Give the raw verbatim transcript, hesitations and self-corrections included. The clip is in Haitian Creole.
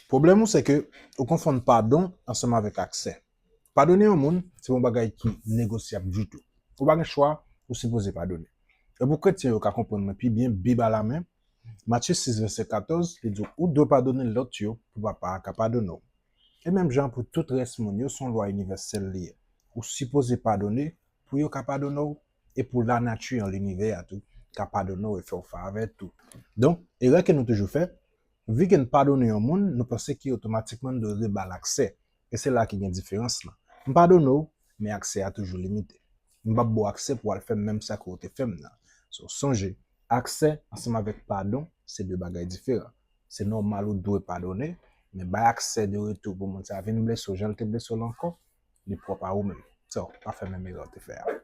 Pwoblèm ou se ke ou konfonn padon ansanm avèk aksè. Padone yon moun, se pa yon bagay ki negosyab ditou. Ou pa gen chwa, ou sipoze padone. E pou kretyen yo ka konprann mwen pi byen, Bib a la men, Matye sis, vèsè katòz, li di, ou dwe padone lòt yo pou Papa a ka padone w. E menm jan pou tout rès moun yo, se yon lwa inivèsèl li ye. Ou sipoze padone pou yo ka padone w, e pou lanati an, linivè a tou, ka padone w e fè w favè tou. Donk, erè ke nou toujou fè, vi ke n padone yon moun, nou panse ke otomatikman n dwe reba l aksè. E se la ki gen diferans lan. M padone w, men aksè a toujou limite. M p ap ba w aksè pou w al fè m menm sa ke w te fè m nan. So, sonje, aksè ansanm avèk padon, se de bagay diferan. Se nòmal ou dwe padone, men bay aksè de retou pou moun sa a vin blese w jan l te blese w la ankò, li pwòp a ou menm. So, pa fè menm erè w te fè a.